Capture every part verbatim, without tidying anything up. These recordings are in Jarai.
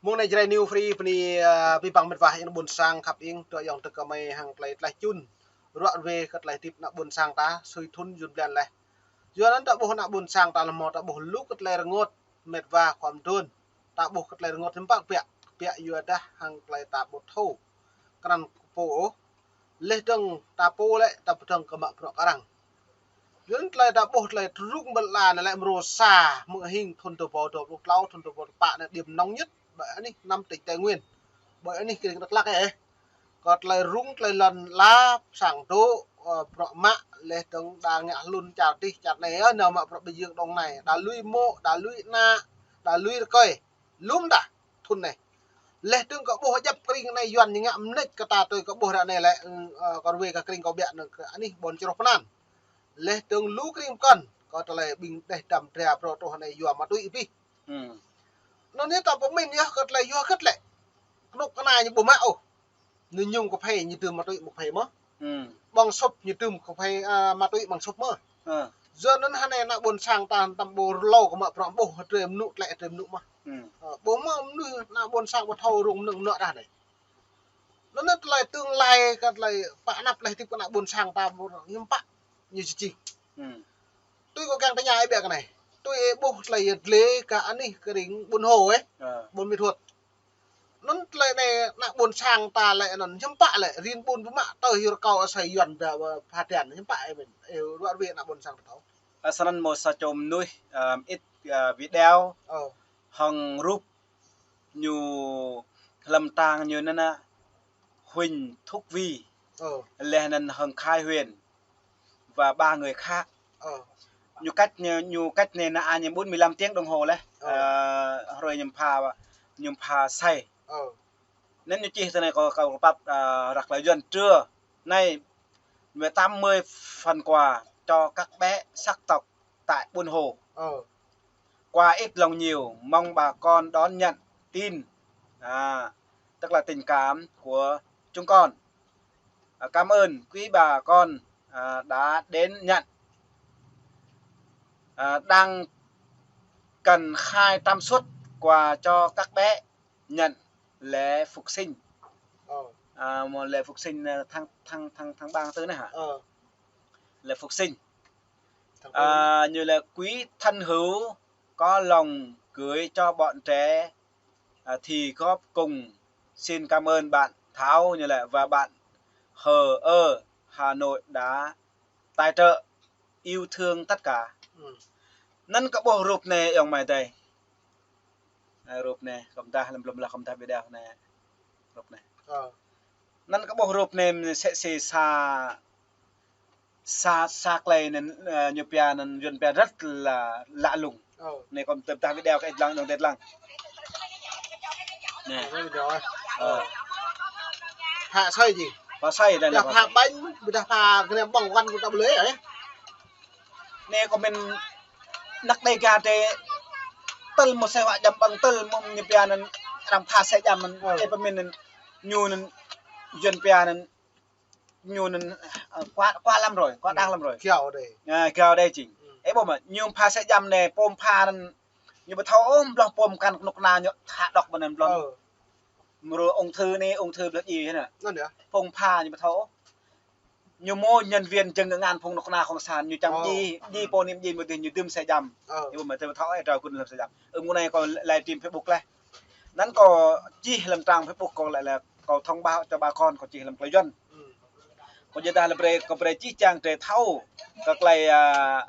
Mơ̆ng anai Jrai New Free bơni, ơ, abih bang mĕt wa ayŏng ƀôn sang khăp ing, tơ ayŏng tơ kơmơi hăng tơlơi tlaih čun. Ruă rơwe kơ tơlơi hơdip ană ƀôn sang ta, sui thŭn jun blan laih. Yua anŭn ta ƀuh ană ƀôn sang ta lơmơ̆ ta ƀuh lu kơ tơlơi rơngot, mĕt wa khua mơdôn. Ta ƀuh kơ tơlơi rơngot hiư̆m pă biă, biă yua dah hăng tơlơi ta ƀu thâo krăn kơ pô ôh. Laih dơ̆ng ta pô lĕ ta pơdơ̆ng kơ mă bruă kơ arăng. Yua anŭn tơlơi ta ƀuh tơlơi trŭk ƀơ̆l la anai lĕ mrô sa, mơ̆ng hing thŭn dua rơbâo dua pluh klâo, thŭn dua rơbâo dua pluh pă anai điểm nóng nhất ƀơi anih năm tỉnh Tây Nguyên. Ƀơi anih kơring Dak Lak ơ. Kơ tơlơi rŭng, tơlơi lŏn la, sang dŏ, ơ, bruă mă, laih dơ̆ng đa ngă hlŭn čar dih, čar anai, ơ, nao mă bruă ƀơi jing Đồng Nai, đa lui mô̆, đa lui ană, đa lui rơkơi. Lŏm dah, thŭn anai. Laih dơ̆ng kơ ƀuh djŏp kơring anai Yuan ñu ngă mơneč kơ ta tui kơ ƀuh ră anai lĕ, ơ, kơ rơwe kơ kơring kơ biă anŭn kơ anih ƀôn čroh pơnan. Laih dơ̆ng lu kơring pơkŏn, kơ tơlơi ƀing đeh dăm dra phrâo truh anai yua ma túy abih. Hmm. Anŭn anai ta pơmĭn yơh kơ tơlơi yua hơget lĕ. Kơnuk kơna ñu ƀu mă ôh. Ñu ñŭm kơphê ñu dưm ma túy ƀu kơphê mơ̆n. Hmm. Ƀơ̆ng sŭp ñu dưm kơphê, a, ma túy ƀơ̆ng sŭp mơ̆n. Ơ. Yua anŭn hơnai ană ƀôn sang ta tăm ƀu rơlâo kơ mă bruă ƀuh hơdrơi mơnŭ tlĕ hơdrơi mơnŭ mơ̆n. Hmm. Ơ, ƀu mơ̆ mơnuih ană ƀôn sang ƀu thâo rŭng mơnơ̆ng mơnă dah anai. Anŭn anai tơlơi tương lai kơ tơlơi pă anăp tơlơi hơdip kơ ană ƀôn sang ta ƀu hiư̆m pă ñu či čih. Hmm. Tui kâo kiăng tơña ih biă kơ anai. Tui ih ƀuh tơlơi yơh dlê kơ anih kơring Ƀuôn Hô ơ. Ơ. Ƀuôn Mê Thuột. Anŭn tơlơi anai ană ƀôn sang ta lĕ anŭn hiư̆m pă lĕ, rin ƀun pơmă tơ hyu rơkâo asơi Yuan ƀă, ƀă pha tian hiư̆m pă ih mĭn. Ih ruă rơwe ană ƀôn sang ta thâo. Ơ, snăn mơ̆ sa čô mơnuih, ơ, mơit, ơ, video. Ơ. Hŏng rup ñu hlăm trang ñu anăn, Huỳnh Thúc Vi. Ơ. Laih anăn Hưng Khai Huyền và ba người khác. Ơ. Ñu cách, ñu, ñu cách anai nă añ bốn mươi lăm tiếng đồng hồ laih. Ơ. Ơ, hrơi ñu pha, ñu pha say. Ơ. Anŭn ñu čih tui anai kâo, kâo pap, ơ, răk lĕ Yuan trưa nay, mười tám mươi phần quà cho các bé sắc tộc tại Buôn Hồ. Ơ. Quà ít lòng nhiều, mong bà con đón nhận tin, à, tức là tình cảm của chúng con. À, cảm ơn quý bà con, à, đã đến nhận. À, đang cần hai trăm suất quà cho các bé nhận lễ phục sinh. Ơ. À, một lễ phục sinh, à, tháng, tháng, tháng, tháng ba, tháng tư này hả? Ơ. Lễ phục sinh. Tháng tư. À, như là quý thân hữu có lòng gửi cho bọn trẻ, à, thì góp cùng. Xin cảm ơn bạn Thảo như là và bạn Hờ Ơ Hà Nội đã tài trợ yêu thương tất cả. Hmm. Anăn kơ ƀuh rup anai ayŏng amai adơi. Ơ, rup anai, kâo dah lăm lăm lah kâo dah video anai. Rup anai. Ơ. Anăn kơ ƀuh rup anai mơ̆n sĕ si sa, sa, sa klei anăn, ơ, ñu pia anăn Yuan pia rất là lạ lùng. Ơ. Anai kâo tơdah video kơ ih lăng, dŏng tơdah lăng. Anai. Ơ, video, ơ. Ơ. Pha asơi jing. Pha asơi dah anai. Pha bánh, ƀiădah pha kơnăm ƀơ̆ng wăn kơ ta ƀu lĕ, ơ. Anai kâo mĭn năk Đêga tơ tơl mơ̆ asơi huă djăm ƀơ̆ng tơl mơ̆ ñu pia anăn arăng pha asơi djăm anăn. Ơ. Ê pơmĭn anăn ñu anăn Yuan pia anăn ñu anăn, ơ, quá, quá lắm rồi, quá đáng lắm rồi. Kiao đê. À, kiao đê jing. Ừ. Ê, ƀuh mơ̆, ñu pha asơi djăm anai, pôm pha anăn, ñu ƀu thâo ôh, blŏng pôm kăn kơnuk kơna ñu thă đŏk ƀơi anăn blŏng. Ơ. Mrô ung thư anai, ung thư blŏng djai anăn. Anăn yơh. Pôm pha ñu ƀu thâo ôh. Ñu mơ̆ nhân viên jing ngăn phung kơnuk kơna cộng sản, ñu čang djai, djai pô anai djai mơ̆ dih ñu dưm asơi djăm. Ơ. Ê, ƀuh mơ̆, tơ thâo ê trao kŭn lăm asơi djăm. Ơ, mơ̆ng anai kâo live stream Facebook laih. Anăn kâo čih lăm trang Facebook kâo lĕ, lĕ kâo thông báo cho bà con, kâo čih lăm klei Yuan. Kâo djơ̆ dah lĕ brei, kâo brei čih čang drei thâo kơ klei, a,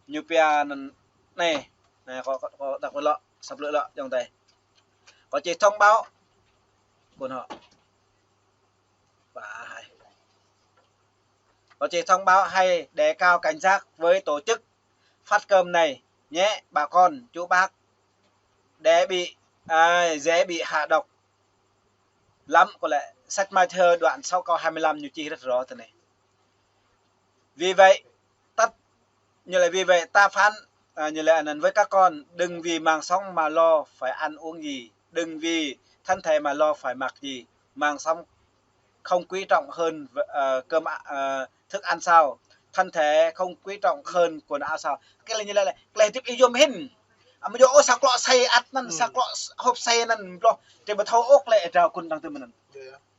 ñu pia anăn anai. Anai, kâo, kâo, kâo đŏk lŏ, săp lĕ lŏ, ayŏng adơi. Kâo čih thông báo. Ƀuôn hŏ. Ba hai. Kâo čih thông báo hay để cao cảnh giác với tổ chức phát cơm này nhé, bà con, chú bác. Để bị, à, dễ bị hạ độc lắm, kâo lĕ sách Mathiơ đoạn sáu câu hai mươi lăm ñu čih rất rõ tơ anai. Vì vậy, tất, như là vì vậy ta phán, à, như là anăn với các con, đừng vì mạng sống mà lo phải ăn uống gì, đừng vì thân thể mà lo phải mặc gì, mạng sống không quý trọng hơn, ờ, cơm, ờ, thức ăn sao, thân thể không quý trọng hơn quần áo sao. Kơ lĕ ñu lĕ, lĕ, klei hơdip ih yôm hĭn. Amăng yơh ôh sa klŏ sai ăt anŭn, sa klŏ hôp sai anŭn, bloh. Tơdah ƀu thâo ôh klei ih drao kŭn dang tơm anŭn.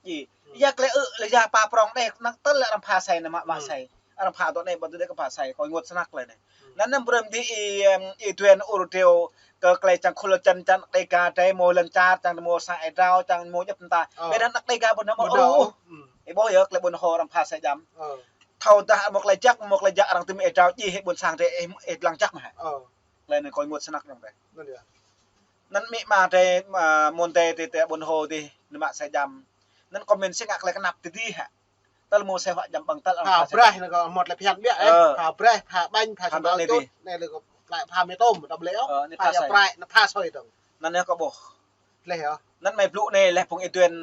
Či, ya klei ư, lĕ ya pă prŏng đeh, năng tơl lĕ arăng pha sai anŭn mă, mă sai. Arăng pha tŏ anai, ƀu tŭ đeh kơ pha sai, kơ rơngot snăk klei anai. Anŭn anăm brơi mơ̆n dih ih, ih Duen ur triu kơ klei čang khul čan čang Dega đơi mơ̆ lŏn čar, čang mơ̆ sang ih drao, čang mơ̆ djŏp mơta. Ƀiădah anăk Dega ƀu nao mơ̆ ôh. Ih ƀuh yơh klei ƀôn hô arăng pha sai jăm. Thâo dah mơ̆ klei jăk, mơ̆ klei jăk arăng tơm ih drao či hĭ ƀôn sang đơi ih, ih lăng jăk mơ̆ hă. Klei anai kơ rơngot snăk dong đeh. Anŭn amĭ ama đơi, mơ̆n đơi tơ, tơ ƀôn hô dih, nao mă sai jăm. Anŭn kơ mĭn si ngă klei kơnăp tơ dih hă. Tơl mơ̆ sai huă jăm ƀơ̆ng tơl arăng pha sai. Braih anai kơ mơ̆ klei phiăn biă ih. Pha braih, pha ƀañ, pha sơmao čut. Anai lĕ kơ klei pha mì tôm, đăm lĕ ôh. Pha ya prai, anai pha soi dong. Anŭn yơh kơ ƀuh. Leh yơh. Anŭn mơi blŭ anai leh phung ih Duen,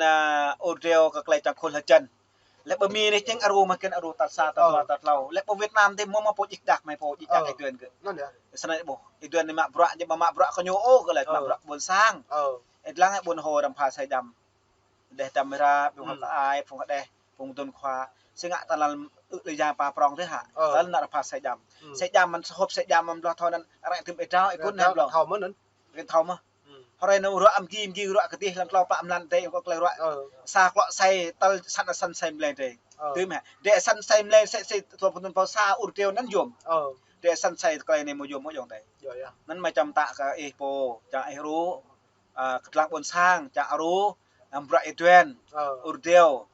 ur triu kơ klei čang khul hơjăn. Lĕ ƀơ Mi anai čeng aru mơ̆ kĕn aru tal sa, tal dua, tal klâo. Lĕ ƀơ Việt Nam tơ mơ̆ mơ̆ pô djik đak, mơi pô djik đak ih Duen kơ. Anŭn yơh. Snăn ih ƀuh, ih Duen anai mă bruă, jing mă bruă kơ ñu ôh kơ lĕ mă bruă ƀôn sang. Ih lăng ih ƀôn hô arăng pha sai jăm. Đeh dăm ra, phung hăp ai, phung hơđeh, phung dŭn khua. Si ngă tơlơi ư lĕ ya pă prŏng tơ hă. Tơl anŭn arăng pha sai jăm. Sai jăm mơ̆n, hôp sai jăm mơ̆n bloh thâo anŭn, arăng tơm ih drao, ih kŭn anŭn bloh. Thâo mơ̆n anŭn. Kĕn thâo mơ̆. Hrơi anŭn ruă amăng gih, amăng gih ruă kơ dih lăm klâo pă mlan đơi kơ klei ruă. Sa klŏ sai tơl săn, săn sai mlei đơi. Tơm hă. Đơi săn sai mlei sĕ, sĕ tơ pơtŭn pô sa ur triu anŭn yôm. Đơi săn sai klei anai mơ̆ yôm mơ̆ yŏng đơi. Anŭn mơi čăm tă kơ ih pô, čang ih aru, kơtlang ƀôn sang, čang aru, amăng bruă ih Duen, ur triu.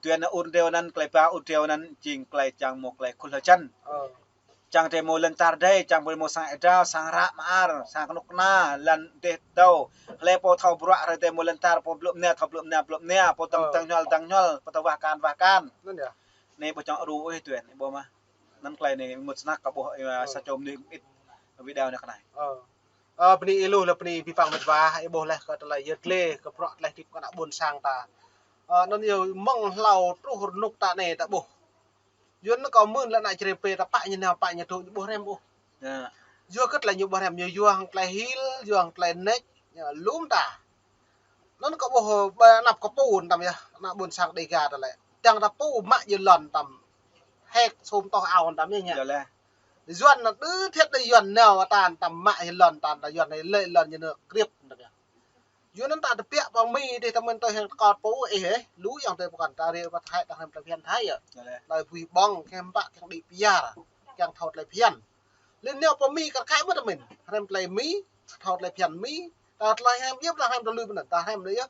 Duen ur triu anŭn, klei ba ur triu anŭn, jing klei čang mơ̆ klei khul hơjăn. Čang đơi mơ̆ lŏn čar đơi, čang ƀu mơ̆ sang ih drao, sang hră mơar, sang kơnuk kơna, lŏn đeh tâo. Hlơi pô thâo bruă hrơi đơi mơ̆ lŏn čar, pô blŭ mơnia, thâo blŭ mơnia, blŭ mơnia, pô dăng, dăng ñuăl, dăng ñuăl, pô thâo wah akan, wah akan. Anai ƀu čang aru ôh ih Duen, ih ƀuh mơ̆. Anŭn klei anai rơngot snăk kơ ƀuh, sa čô mơnuih ih video anai kơ anai. Bơni ih lu lĕ bơni abih bang met wa, ih ƀuh leh kơ tơlơi yơr glĕ, kơ bruă tơlơi hơdip kơ ană ƀôn sang ta. Anŭn yơh mơ̆ng hlâo truh rơnŭk ta anai ta ƀuh. Yua anŭn kâo mưn lĕ ană čre pe ta pă ñu nao pă ñu tŭ ñu ƀu hrăm ôh. Yua kơ tơlơi ñu ƀu hrăm ñu yua hăng tơlơi hil, yua hăng tơlơi neč, lŏm ta. Anŭn kâo ƀuh ƀơi anăp kơ pô anŭn tăm yơh, ană ƀôn sang Dega ta lĕ. Čang ta pô mă yơh lŏn tăm. Hek sum toh ao anŭn tăm yơh ñu. Yua anŭn đơ thiăt đơ Yuan nao ta anŭn tăm mă yơh lŏn ta anŭn ta Yuan anai lĕ lŏn ñu nao kriăp anŭn tăm yơh. Yua anŭn ta tơbiă ƀơ̆ng Mi dih ta mơ̆n tui hăng tơkot pô ih, lu yŏng tơ pơkŏn ta ri ƀă Thái ta hrăm tơlơi phiăn Thái yơh. Tơlơi bui ƀơ̆ng kiăng pă kiăng đĭ pơyar, kiăng thâo tơlơi phiăn. Lĕ nao pơ Mi kar kaĭ mơ̆ ta mơ̆n, hrăm tơlơi Mi, thâo tơlơi phiăn Mi, ta tơlơi hrăm yơh ta hrăm tơlơi mơ̆n, ta hrăm anai yơh.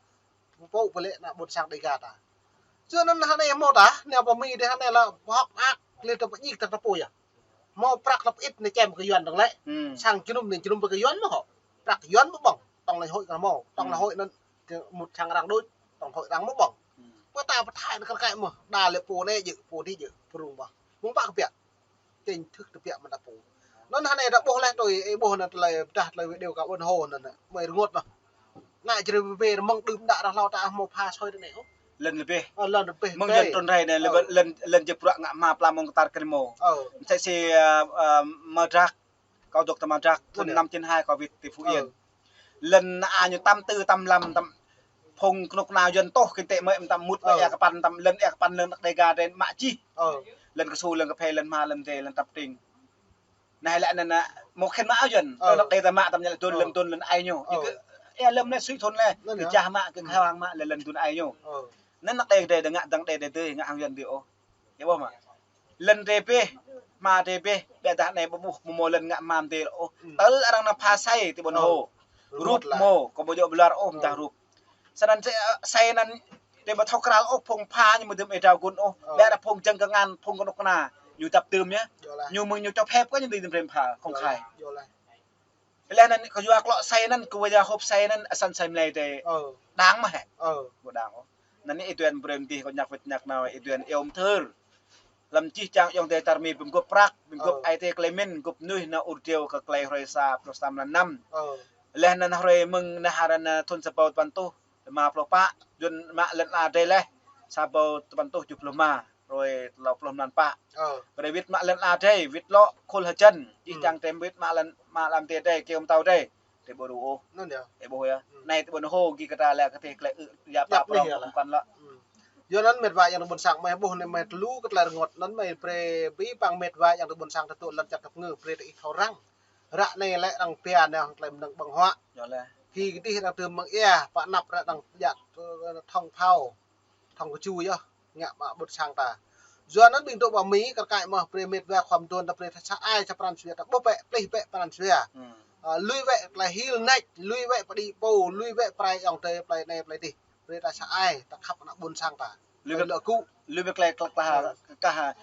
Pô pơlĕ ană ƀôn sang Dega ta. Yua anŭn hơnai mơ̆ ta, nao pơ Mi dih hơnai lĕ pơhŏk mơak, lĕ ta pơdjik ta ta pô yơh. Mơ̆ prăk ta pơit anai čem kơ Yuan dong lĕ. Sang jơnum anai jơnum pơ kơ Yuan mơ̆ hŏ. Prăk Yuan mơ̆ ƀơ̆ng, tŏng lĕ hơi kơ mơ̆, tŏng lĕ hơi anŭn, kơ mŭt sang arăng đôč, tŏng hơi arăng mơ̆ ƀơ̆ng. Pơ ta pơthai anai kar kaĭ mơ̆, đa lĕ pô anai djơ̆, pô dih djơ̆, pơrung ƀơ̆ng. Mơ̆ng pă kơ biă. Chính thức tơbiă mơ̆n ta pô. Anŭn hơnai ta ƀuh leh tui, ih ƀuh anŭn tơlơi pơdah tơlơi video kơ ƀôn hô anŭn, mơi rơngot anŭn. Ană čre pe rơmơ̆ng đưm đă rah hlâo ta hmâo pha soi tơ anai ôh. Lŏn lĕ bĕ. Lŏn lĕ bĕ. Mơ̆ng Yuan trŭn rai anai, lŏn, lŏn jĕ bruă ngă hma pla mơ̆ng kơtar kơ rơmô. Mơsĕ si, ơ, ơ, Mơdrak, kâo dŏ tơ Mơdrak, thun năm chín hai kâo wĭt tơ Phú Yên. Lŏn a ñu tăm tơ tăm lăm tăm phung kơnuk kơna Yuan tŏh kinh tế mơi tăm mŭt mơi ĕ kơpăn tăm lŏn ĕ kơpăn lŏn Dega đen mă čih. Lŏn kơsu, lŏn kơphê, lŏn hma, lŏn dê, lŏn tăp tring. Anai lĕ anŭn, mơ̆ khĭn mă Yuan. Tơl anŭn đe ta mă tăm ñu lĕ dŭn lŏn dŭn lŏn ai ñu. Ñu kơ, ơ, lŏn anai sui thun lĕ. Kơ jah mă, kơ khao hăng mă lĕ lŏn dŭn ai ñu. Anŭn anăk đe đe ngă dăng đe đe tơ ngă hăng Yuan tơ ôh. Ih ƀuh mơ̆. Lŏn đe bĕ, hma đe bĕ, ƀiădah anai ƀu ƀuh mơ̆ lŏn ngă hma đe ôh. Tơl arăng nao pha sai tơ ƀôn hô. Rup mơ̆, kâo ƀu djơ̆ ƀlŏr ôh mơdah rup. Snăn sai, ơ, sai anăn, tơ ƀu thâo krăl ôh, phung pha ñu mơdơ̆m ih drao gŭn ôh. Ƀiădah phung jơ̆ng kơngan, phung kơnuk kơna, ñu dăp tơm yơh. Ñu mơ̆ng ñu cho phép kơ ñu dưi tơm pha, công khai. Leh anăn kơ yua klŏ sai anăn, kơ yua hôp sai anăn, asăn sai mlei tơ. Đang mơ̆ hĕ. Ƀu đang ôh. Anăn anai ih Duen brơi mơ̆n dih kơ ñăk wĭt ñăk nao ih Duen iâu mơthưr. Lăm čih čang ayŏng adei čar Mi ƀing gŏp prăk, ƀing gŏp ai tê klei mĭn, gŏp mơnuih nao ur triu kơ klei hrơi sa pluh sa mlan năm. Leh anăn hrơi mơ̆ng anai hơrăn thun sa ƀâo tơpăn êtuh rơma pluh pă, Yuan mă lŏn ala drei leh sa ƀâo tơpăn êtuh kjuh pluh rơma, hrơi tlâo pluh mlan pă. Brei wĭt mă lŏn ala drei, wĭt lŏ khul hơjăn, čih čang drei wĭt mă lŏn, mă lăm tê drei, kơyâo mtâo drei. Tơ ƀu rŭ ôh. Anŭn yơh. Ih ƀuh yơh. Anai tơ ƀôn hô gih kơ ta lĕ kơ tê klei ư, ya pă prŏng yơh lĕ. Yua anăn met wa ayŏng adei ƀôn sang mơi ƀuh anai mơi tơlu kơ tơlơi rơngot anăn mơi brei abih bang met wa ayŏng adei ƀôn sang tơtŭ lŏn čar tơpơngư brei tơ ih thâo răng. Ră anai lĕ arăng pia anai hăng tơlơi mơnơ̆ng ƀơ̆ng huă. Yơh lĕ. Ki kơdih arăng tơm mơ̆ng ia, pă anăp ră arăng jăt, ơ, thŏng phao, thŏng kơju yơh, ngă mă ƀôn sang ta. Yua anŭn ƀing dŏ pơ Mi, kar kaĭ mơ̆ brơi mĕt wa khua mơduôn ta brơi tha sa ai sa pran jua ta ƀuh bĕ, plih bĕ pran jua. Hmm. Ơ, lui wĕ tơlơi hil nač, lui wĕ pơđĭ pô, lui wĕ prai ayŏng adơi, plơi anai, plơi adih. Brơi ta sa ai, ta khăp ană ƀôn sang ta. Lui wĕ, lui wĕ tơlơi klah, klah, klah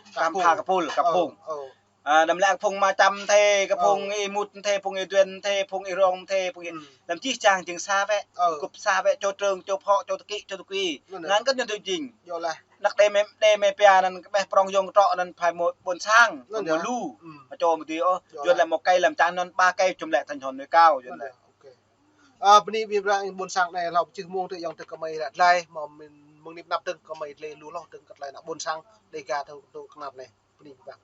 pha kơ pul, kơ phung. Ơ, ơ. Ơ, đăm lĕ kơ phung Mơčăm thê, kơ phung Ih Mut thê, phung Ih Duen thê, phung Ih Rong thê, phung Ih, đăm čih čang jing sa wĕ, kŭp sa wĕ, čô Trương, čô Phŏ, čô Tơkĭ, čô Tơkui. Anŭn kơ ñu tui jing. Yơh lĕ. Anăk đe mê, đe mê pia anŭn kơ ƀĕ prong yŏng trŏ anŭn phai mơ̆ ƀôn sang, mơ̆ lu. Mă čô mơ̆ dih ôh, yơh lĕ mơ̆ kơi lăm čang anŭn ba kơi čum lĕ thành hôn nuôi cao, yơh lĕ. Ơ, bơni ƀing ƀrang ƀôn sang anai hlâo pơčih mông tơ ayŏng tơ kơmơi ră glai, mơ̆ mơ̆ng anai pơ anăp dơ̆ng kơmơi glai lu hloh dơ̆ng kơ tơlơi ană ƀôn sang, Dega tơ, tơ kơnap anai. Bơni ƀing ƀrang.